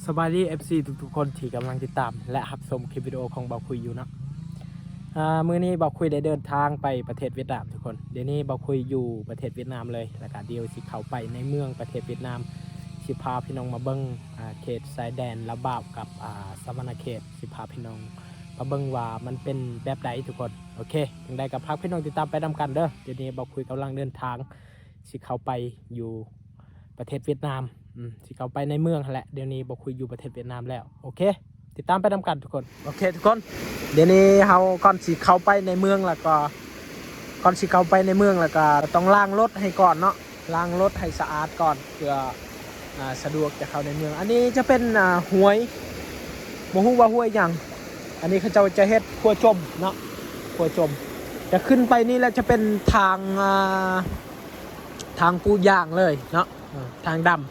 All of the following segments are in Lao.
ສະບາຍດີ ເອັຟຊີ ທຸກໆຄົນທີ່ກຳລັງຕິດຕາມ ແລະ ຮັບຊົມຄລິບວິດີໂອຂອງບ່າວຄຸຍຢູ່ເນາະ. ອ່າ ມື້ນີ້ບ່າວຄຸຍໄດ້ເດີນທາງໄປປະເທດຫວຽດນາມທຸກຄົນ. ດຽວນີ້ບ່າວຄຸຍຢູ່ປະເທດຫວຽດນາມເລີຍ ແລ້ວກະດຽວຊິເຂົ້າໄປໃນເມືອງປະເທດຫວຽດນາມ ຊິພາພີ່ນ້ອງມາເບິ່ງ ອ່າ ເຂດຊາຍແດນລາວບາວກັບ ອ່າ ສະຫວັນນະເຂດ ຊິພາພີ່ນ້ອງມາເບິ່ງວ່າມັນເປັນແບບໃດທຸກຄົນ. ໂອເຄ ຈັ່ງໃດກໍຝາກພີ່ນ້ອງຕິດຕາມໄປນຳກັນເດີ. ດຽວນີ້ບ່າວຄຸຍກຳລັງເດີນທາງ ຊິເຂົ້າໄປຢູ່ປະເທດຫວຽດນາມ ອືມ ຊິເຂົ້າໄປໃນເມືອງຫັ້ນແຫຼະ. ດຽວນີ້ບ່າວຄຸຍຢູ່ປະເທດຫວຽດນາມແລ້ວ. ໂອເຄ ຕິດຕາມໄປນຳກັນທຸກຄົນ. ໂອເຄທຸກຄົນ ດຽວນີ້ເຮົາ ກ່ອນຊິເຂົ້າໄປໃນເມືອງ ແລ້ວກໍ ກ່ອນຊິເຂົ້າໄປໃນເມືອງ ແລ້ວກໍຕ້ອງລ້າງລົດໃຫ້ກ່ອນເນາະ, ລ້າງລົດໃຫ້ສະອາດກ່ອນ ເພື່ອ ອ່າ ສະດວກຈະເຂົ້າໃນເມືອງ. ອັນນີ້ຈະເປັນ ອ່າ ຫ້ວຍ ບໍ່ຮູ້ວ່າຫ້ວຍຫຍັງ. ອັນນີ້ເຂົາເຈົ້າຈະເຮັດຂົວຈົມເນາະ, ຂົວຈົມ. ຈະຂຶ້ນໄປນີ້ແລ້ວຈະເປັນທາງ ອ່າ ທາງປູຢາງເລີຍເນາະ, ເອີ ທາງດຳ.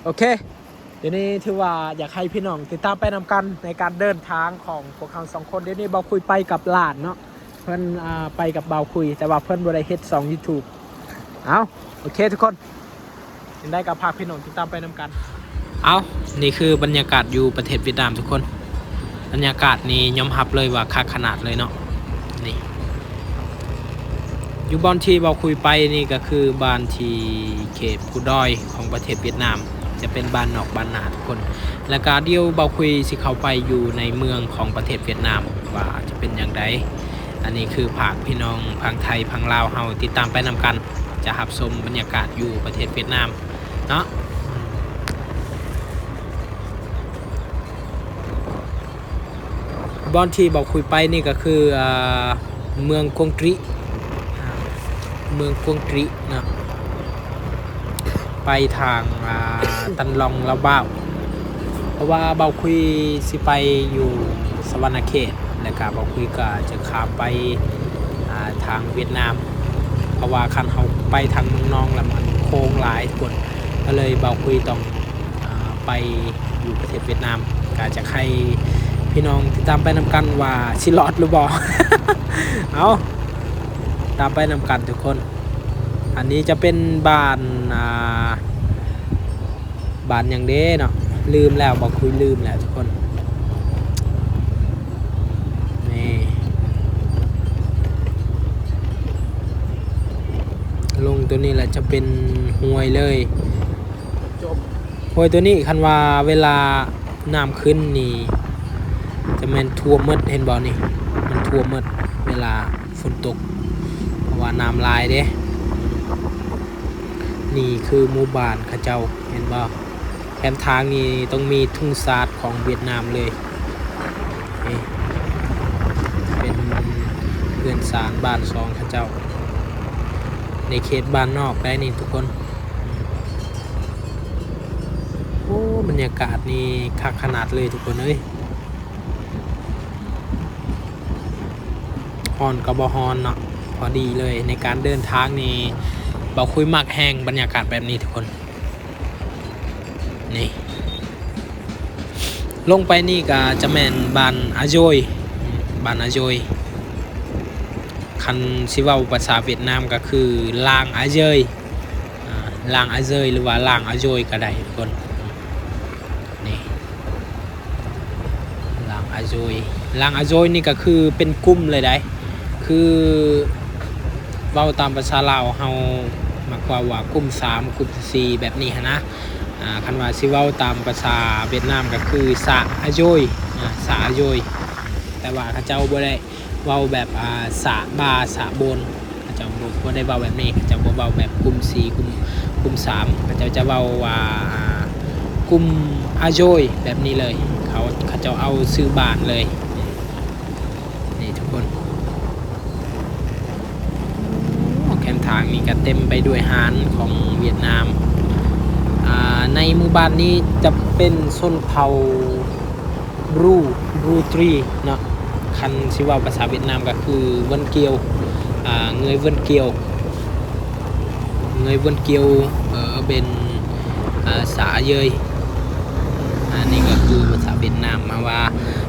ໂອເຄ ດຽວນີ້ຖືວ່າຢາກໃຫ້ພີ່ນ້ອງຕິດຕາມໄປນຳກັນໃນການເດີນທາງຂອງພວກເຮົາສອງຄົນ. ດຽວນີ້ບ່າວຄຸຍໄປກັບຫຼານເນາະ, ເພິ່ນ ອ່າ ໄປກັບບ່າວຄຸຍ ແຕ່ວ່າເພິ່ນບໍ່ໄດ້ເຮັດຊ່ອງ YouTube. ເອົ້າ ໂອເຄທຸກຄົນ ຈັ່ງໃດກໍຝາກພີ່ນ້ອງຕິດຕາມໄປນຳກັນ. ເອົ້າ ນີ້ຄືບັນຍາກາດຢູ່ປະເທດຫວຽດນາມທຸກຄົນ. ບັນຍາກາດນີ້ຍອມຮັບເລີຍວ່າຄັກຂະໜາດເລີຍເນາະ. ນີ້ ຢູ່ບ່ອນທີ່ບ່າວຄຸຍໄປນີ້ກໍຄືບ້ານທີ່ເຂດພູດອຍຂອງປະເທດຫວຽດນາມ, ຈະເປັນບ້ານນອກບ້ານນາທຸກຄົນ. ແລ້ວກໍດຽວບ່າວຄຸຍຊິເຂົ້າໄປຢູ່ໃນເມືອງຂອງປະເທດຫວຽດນາມວ່າຈະເປັນຢ່າງໃດ. ອັນນີ້ຄືຝາກພີ່ນ້ອງພັງໄທພັງລາວເຮົາຕິດຕາມໄປນຳກັນ ຈະຮັບຊົມບັນຍາກາດຢູ່ປະເທດຫວຽດນາມເນາະ. ບ່ອນທີ່ບ່າວຄຸຍໄປນີ້ກໍຄື ອ່າ ເມືອງກວາງກຣີ ອ່າ ເມືອງກວາງກຣີເນາະ, ໄປທາງ ອ່າ ຕັນລອງລາວບາວ. ເພາະວ່າບ່າວຄຸຍຊິໄປຢູ່ສະຫວັນນະເຂດ ແລ້ວກະບ່າວຄຸຍກະຈະຂ້າມໄປ ອ່າ ທາງຫວຽດນາມ. ເພາະວ່າຄັນເຮົາໄປທາງເມືອງນອງລະມັນໂຄ້ງຫຼາຍຄົນ, ກໍເລີຍບ່າວຄຸຍຕ້ອງ ອ່າ ໄປຢູ່ປະເທດຫວຽດນາມ. ກະຈະໃຫ້ພີ່ນ້ອງຕິດຕາມໄປນຳກັນວ່າຊິລອດຫຼືບໍ່. ເອົາ ຕາມໄປນຳກັນທຸກຄົນ. ອັນນີ້ຈະເປັນບ້ານ ອ່າ ບ້ານຫຍັງເດ້ເນາະ, ລືມແລ້ວ, ບ່າວຄຸຍລືມແລ້ວທຸກຄົນ. ນີ້ ລົງຕົວນີ້ແລ້ວຈະເປັນຫ້ວຍເລີຍ. ຫ້ວຍຕົວນີ້ຄັນວ່າເວລານ້ຳຂຶ້ນນີ້ຈະແມ່ນຖ້ວມໝົດ, ເຫັນບໍ່ນີ້? ມັນຖ້ວມໝົດເວລາ ຝົນຕົກ ເພາະວ່ານ້ຳຫຼາຍເດ້. ນີ້ຄືໝູ່ບ້ານເຂົາເຈົ້າ ເຫັນບໍ່? ແຄມທາງນີ້ຕ້ອງມີທຸງຊາດຂອງຫວຽດນາມເລີຍ. ນີ້ເປັນເຮືອນຊານບ້ານຊ່ອງເຂົາເຈົ້າ ໃນເຂດບ້ານນອກໄດ໋ນີ້ທຸກຄົນ. ໂອ້ ບັນຍາກາດນີ້ຄັກຂະໜາດເລີຍທຸກຄົນເອີຍ. ຮ້ອນກໍບໍ່ຮ້ອນເນາະ, ພໍດີເລີຍໃນການເດີນທາງນີ້. ບ່າວຄຸຍມັກແຮງບັນຍາກາດແບບນີ້ທຸກຄົນ. ນີ້ ລົງໄປນີ້ກໍຈະແມ່ນບ້ານອາໂຢຍ, ບ້ານອາໂຢຍ. ຄັນຊິເວົ້າພາສາຫວຽດນາມກໍຄື ລາງອາເຢີຍ. ອ່າ ລາງອາເຢີຍ ຫຼືວ່າລາງອາໂຢຍກໍໄດ້ທຸກຄົນ. ນີ້ ລາງອາໂຢຍ, ລາງອາໂຢຍນີ້ກໍຄືເປັນກຸ່ມເລີຍໄດ໋, ຄືເວົ້າຕາມພາສາລາວເຮົາມັກເວົ້າວ່າກຸ່ມສາມ ກຸ່ມສີ່ ແບບນີ້ຫັ້ນນະ. ອ່າ ຄັນວ່າຊິເວົ້າຕາມພາສາຫວຽດນາມກໍຄື ສະອາໂຢຍ, ອ່າ ສະອາໂຢຍ. ແຕ່ວ່າເຂົາເຈົ້າບໍ່ໄດ້ ເວົ້າແບບ ອ່າ ສະບາ ສະໂບນ, ເຂົາເຈົ້າບໍ່ ບໍ່ໄດ້ເວົ້າແບບນີ້, ເຂົາເຈົ້າບໍ່ເວົ້າແບບກຸ່ມສີ່ ກຸ່ມ ກຸ່ມສາມ, ເຂົາເຈົ້າຈະເວົ້າວ່າ ອ່າ ກຸ່ມອາໂຢຍ ແບບນີ້ເລີຍ. ເຂົາ ເຂົາເຈົ້າເອົາຊື່ບ້ານເລີຍ. ນີ້ທຸກຄົນ ໂອ້ ແຄມທາງນີ້ກໍເຕັມໄປດ້ວຍຮ້ານຂອງຫວຽດນາມ. ອ່າ ໃນໝູ່ບ້ານນີ້ຈະເປັນຊົນເຜົ່າ Bru, Bru Tri ເນາະ, ຄັນຊິເວົ້າພາສາຫວຽດນາມກໍຄື Vân Kiều, ອ່າ Người Vân Kiều, Người Vân Kiều, ເອີ ເປັນ ອ່າ ສະອາເຢີຍ. ອັນນີ້ກໍຄືພາສາຫວຽດນາມ. ມາວ່າ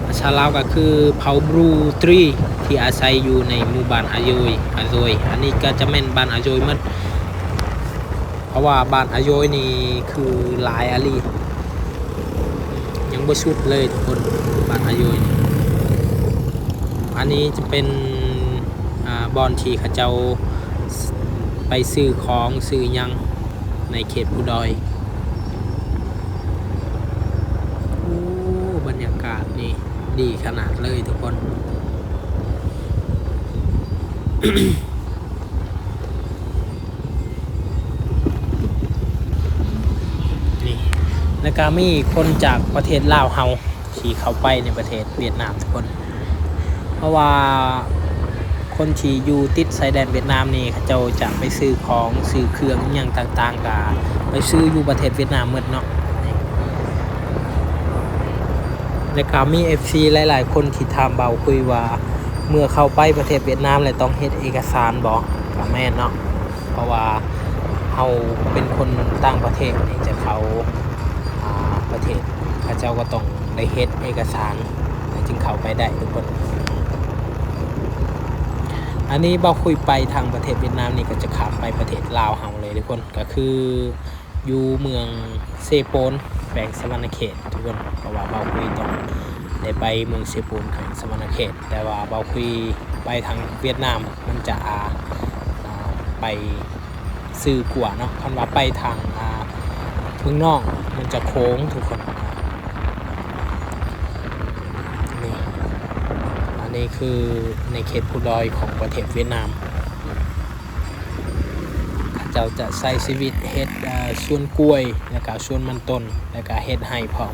ພາສາລາວກໍຄືເຜົ່າ Bru Tri ທີ່ອາໄສຢູ່ໃນໝູ່ບ້ານອາໂຢຍ, ອາໂຢຍ. ອັນນີ້ກໍຈະແມ່ນບ້ານອາໂຢຍໝົດ. ເພາະວ່າບ້ານອາໂຢຍນີ້ຄືຫຼາຍອີ່ຫຼີ, ບໍ່ສຸດເລີຍທຸກຄົນ ບ້ານອາໂຢຍນີ້. ອັນນີ້ຈະເປັນ ອ່າ ບ່ອນທີ່ເຂົາເຈົ້າໄປຊື້ຂອງຊື້ຫຍັງໃນເຂດພູດອຍ. ໂອ້ ບັນຍາກາດນີ້ດີຂະໜາດເລີຍທຸກຄົນ. ນີ້ ແລ້ວກະມີຄົນຈາກປະເທດລາວເຮົາທີ່ເຂົ້າໄປໃນປະເທດຫວຽດນາມທຸກຄົນ. ເພາະວ່າຄົນທີ່ຢູ່ຕິດຊາຍແດນຫວຽດນາມນີ້ ເຂົາເຈົ້າຈະໄປຊື້ຂອງ ຊື້ເຄື່ອງອີ່ຫຍັງຕ່າງໆ ກະໄປຊື້ຢູ່ປະເທດຫວຽດນາມໝົດເນາະ. ແລ້ວກະມີເອັຟຊີຫຼາຍໆຄົນທີ່ຖາມບ່າວຄຸຍວ່າ ເມື່ອເຂົ້າໄປປະເທດຫວຽດນາມແລ້ວຕ້ອງເຮັດເອກະສານບໍ່? ກະແມ່ນເນາະ ເພາະວ່າເຮົາເປັນຄົນຕ່າງປະເທດນີ້ ຈະເຂົ້າ ອ່າ ປະເທດ ເຂົາເຈົ້າກໍຕ້ອງໄດ້ເຮັດເອກະສານ ແລ້ວຈຶ່ງເຂົ້າໄປໄດ້ທຸກຄົນ. ອັນນີ້ບ່າວຄຸຍໄປທາງປະເທດຫວຽດນາມນີ້ ກໍຈະຂ້າມໄປປະເທດລາວເຮົາເລີຍທຸກຄົນ ກໍຄື ຢູ່ເມືອງເຊໂປນ ແຂວງສະຫວັນນະເຂດທຸກຄົນ. ເພາະວ່າບ່າວຄຸຍຕ້ອງໄດ້ໄປເມືອງເຊໂປນ ແຂວງສະຫວັນນະເຂດ ແຕ່ວ່າບ່າວຄຸຍໄປທາງຫວຽດນາມ ມັນຈະ ອ່າ ອ່າ ໄປຊື່ກວ່າເນາະ. ຄັນວ່າໄປທາງ ອ່າ ເມືອງນອງ ມັນຈະໂຄ້ງທຸກຄົນ. ນີ້ ອັນນີ້ຄືໃນເຂດພູດອຍຂອງປະເທດຫວຽດນາມ. ເຂົາເຈົ້າຈະໃຊ້ຊີວິດເຮັດ ເອີ ສວນກ້ວຍ ແລ້ວກະສວນມັນຕົ້ນ ແລ້ວກະເຮັດໄຮ່ພ້ອມ.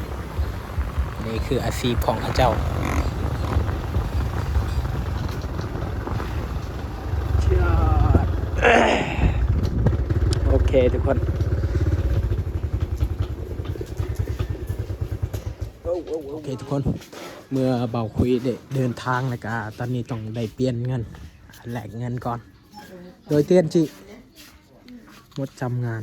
ນີ້ຄືອາຊີບຂອງເຂົາເຈົ້າ. ໂອເຄທຸກຄົນ ໂອເຄທຸກຄົນ ເມື່ອບ່າວຄຸຍໄດ້ເດີນທາງ ແລ້ວກະຕອນນີ້ຕ້ອງໄດ້ປ່ຽນເງິນ ແລກເງິນກ່ອນ. ໂດຍເຕີນຈິ ໝົດຈຳງານ.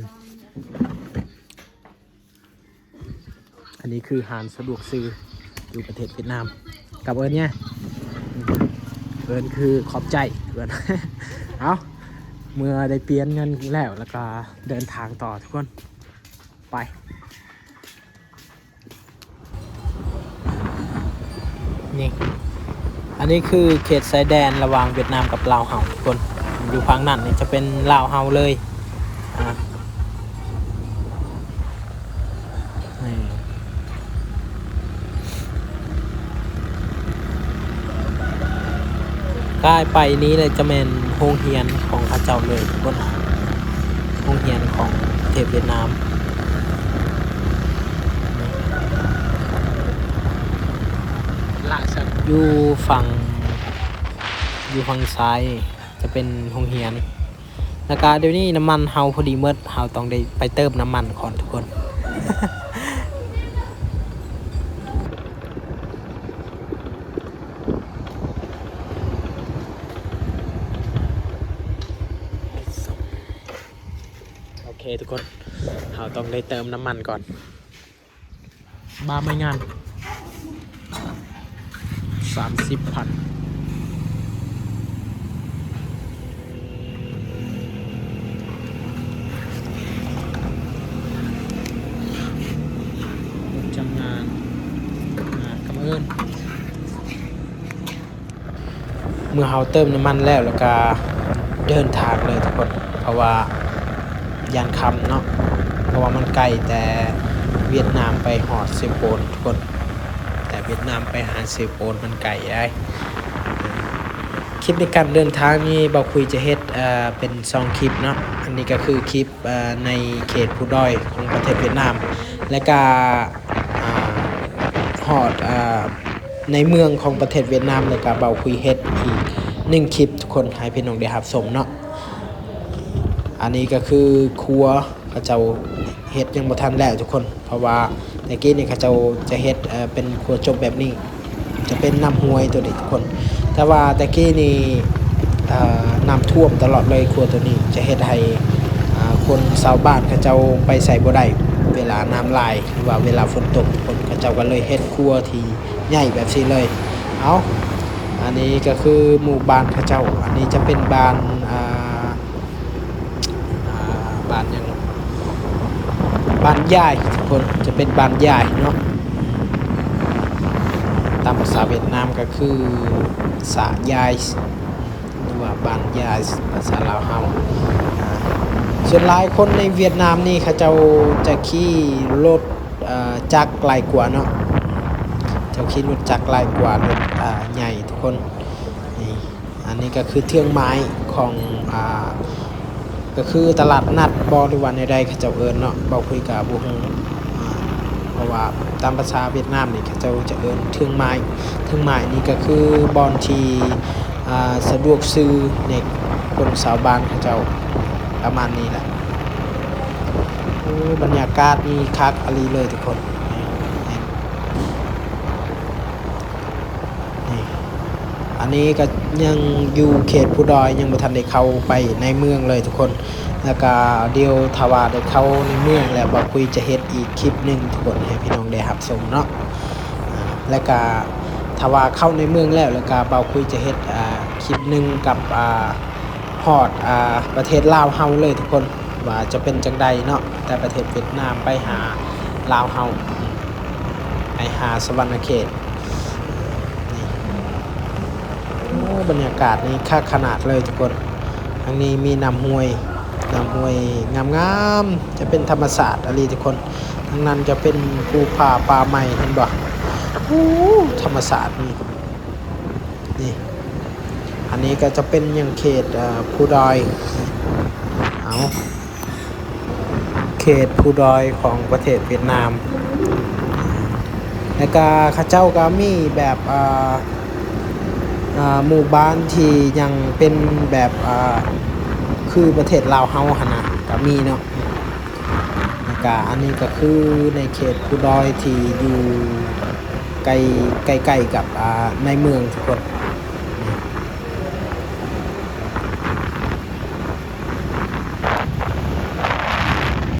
ອັນນີ້ຄືຮ້ານສະດວກຊື້ຢູ່ປະເທດຫວຽດນາມ ກັບເອີ້ນຫຍັງ? ເອີ້ນຄືຂອບໃຈເອີ້ນ. ເອົາ ເມື່ອໄດ້ປ່ຽນເງິນແລ້ວ ແລ້ວກະເດີນທາງຕໍ່ທຸກຄົນ ໄປ. ນີ້ ອັນນີ້ຄືເຂດຊາຍແດນລະຫວ່າງຫວຽດນາມກັບລາວເຮົາທຸກຄົນ. ຢູ່ຝັ່ງນັ້ນນີ້ຈະເປັນລາວເຮົາເລີຍ ອ່າ ນີ້ ກາຍໄປນີ້ແຫຼະ ຈະແມ່ນໂຮງຮຽນຂອງເຂົາເຈົ້າເລີຍທຸກຄົນ ໂຮງຮຽນຂອງປະເທດຫວຽດນາມ. ຢູ່ຝັ່ງ ຢູ່ຝັ່ງຊ້າຍຈະເປັນໂຮງຮຽນ. ແລ້ວກະດຽວນີ້ນ້ຳມັນເຮົາພໍດີໝົດ ເຮົາຕ້ອງໄດ້ໄປເຕີມນ້ຳມັນກ່ອນທຸກຄົນ. ໂອເຄທຸກຄົນ ເຮົາຕ້ອງໄດ້ເຕີມນ້ຳມັນກ່ອນ. ບາໄມ້ງານ ສາມສິບພັນ. ຈັງງານ ອ່າ ກຳເອີ້ນ. ເມື່ອເຮົາເຕີມນ້ຳມັນແລ້ວ ແລ້ວກະເດີນທາງເລີຍທຸກຄົນ ເພາະວ່າຢ້ານຄ່ຳເນາະ ເພາະວ່າມັນໄກແຕ່ຫວຽດນາມໄປຮອດເຊໂປນທຸກຄົນ ແຕ່ຫວຽດນາມໄປຫາເຊໂປນມັນໄກໄດ໋. ຄລິບໃນການເດີນທາງນີ້ ບ່າວຄຸຍຈະເຮັດ ເອີ ເປັນສອງຄລິບເນາະ ອັນນີ້ກໍຄືຄລິບ ເອີ ໃນເຂດພູດອຍຂອງປະເທດຫວຽດນາມ ແລະກະ ອ່າ ຮອດ ອ່າ ໃນເມືອງຂອງປະເທດຫວຽດນາມ ແລະກະບ່າວຄຸຍເຮັດອີກໜຶ່ງຄລິບທຸກຄົນ ໃຫ້ພີ່ນ້ອງໄດ້ຮັບຊົມເນາະ. ອັນນີ້ກໍຄືຄົວ ເຂົາເຈົ້າເຮັດຍັງບໍ່ທັນແລ້ວທຸກຄົນ ເພາະວ່າແຕ່ກີ້ນີ້ເຂົາເຈົ້າຈະເຮັດ ເອີ ເປັນຄົວຈົບແບບນີ້ ຈະເປັນນ້ຳຫ້ວຍໂຕນີ້ທຸກຄົນ ແຕ່ວ່າແຕ່ກີ້ນີ້ ເອີ ນ້ຳຖ້ວມຕະຫຼອດເລີຍ. ຂົວໂຕນີ້ຈະເຮັດໃຫ້ ອ່າ ຄົນຊາວບ້ານເຂົາເຈົ້າໄປໃສບໍ່ໄດ້ ເວລານ້ຳຫຼາຍ ຫຼືວ່າເວລາຝົນຕົກ ຄົນເຂົາເຈົ້າກໍເລີຍເຮັດຂົວທີ່ໃຫຍ່ແບບຊີ້ເລີຍ. ເອົາ ອັນນີ້ກໍຄືໝູ່ບ້ານເຂົາເຈົ້າ ອັນນີ້ຈະເປັນບ້ານ ອ່າ ອ່າ ບ້ານຫຍັງ? ບ້ານຢາຍ ທຸກຄົນ ຈະເປັນບ້ານຢາຍເນາະ. ພາສາຫວຽດນາມກໍຄືສະຢາຍ ຫຼືວ່າບ້ານຢາຍ ພາສາລາວເຮົາ. ອາ ສ່ວນຫຼາຍຄົນໃນຫວຽດນາມນີ້ ເຂົາເຈົ້າຈະຂີ່ລົດ ອາ ຈັກຫຼາຍກວ່າເນາະ, ເຂົາເຈົ້າຂີ່ລົດຈັກຫຼາຍກວ່າລົດ ອາ ໃຫຍ່ທຸກຄົນ. ນີ້ ອັນນີ້ກໍຄືເຄື່ອງໝາຍຂອງ ອາ ກໍຄືຕະຫຼາດນັດບໍ ຫຼືວ່າແນວໃດເຂົາເຈົ້າເອີ້ນເນາະ, ບ່າວຄຸຍກໍບໍ່ຮູ້ ອາ ເພາະວ່າຕາມພາສາຫວຽດນາມນີ້ ເຂົາເຈົ້າຈະເອີ້ນເຄື່ອງໝາຍ. ເຄື່ອງໝາຍນີ້ກໍຄືບ່ອນທີ່ ອາ ສະດວກຊື້ໃນຄົນຊາວບ້ານເຂົາເຈົ້າ ປະມານນີ້ແຫຼະ. ໂອ້ ບັນຍາກາດນີ້ຄັກອີ່ຫຼີເລີຍທຸກຄົນ. ນີ້ ນີ້ ອັນນີ້ກໍຍັງຢູ່ເຂດພູດອຍ ຍັງບໍ່ທັນໄດ້ເຂົ້າໄປໃນເມືອງເລີຍທຸກຄົນ. ແລ້ວກໍດຽວຖ້າວ່າໄດ້ເຂົ້າໃນເມືອງແລ້ວ ບ່າວຄຸຍຈະເຮັດອີກຄລິບໜຶ່ງທຸກຄົນ ໃຫ້ພີ່ນ້ອງໄດ້ຮັບຊົມເນາະ. ອາ ແລ້ວກໍຖ້າວ່າເຂົ້າໃນເມືອງແລ້ວ ແລ້ວກໍບ່າວຄຸຍຈະເຮັດ ອາ ຄລິບໜຶ່ງກັບ ອາ ຮອດ ອາ ປະເທດລາວເຮົາເລີຍທຸກຄົນ ວ່າຈະເປັນຈັ່ງໃດເນາະ, ແຕ່ປະເທດຫວຽດນາມໄປຫາລາວເຮົາ ໄປຫາສະຫວັນນະເຂດ. ນີ້ ໂອ້ ບັນຍາກາດນີ້ຄັກຂະໜາດເລີຍທຸກຄົນ. ທາງນີ້ມີນ້ຳຫ້ວຍ ນ້ຳຫ້ວຍງາມໆ ຈະເປັນທຳມະຊາດອີ່ຫຼີທຸກຄົນ. ທາງນັ້ນຈະເປັນພູຜາປ່າໄມ້ ເຫັນບໍ່? ໂອ້ ທຳມະຊາດນີ້ ນີ້ ອັນນີ້ກໍຈະເປັນຫຍັງເຂດ ເອີ ພູດອຍ ເອົາ ເຂດພູດອຍຂອງປະເທດຫວຽດນາມ. ແລ້ວກະເຂົາເຈົ້າກະມີແບບ ເອີ ເອີ ໝູ່ບ້ານທີ່ຍັງເປັນແບບ ເອີ ຄືປະເທດລາວເຮົາຫັ້ນນະ ກະມີເນາະ. ແລ້ວກະອັນນີ້ກະຄືໃນເຂດພູດອຍທີ່ຢູ່ໃກ້ ໃກ້ໆກັບ ອາ ໃນເມືອງທຸກຄົນ.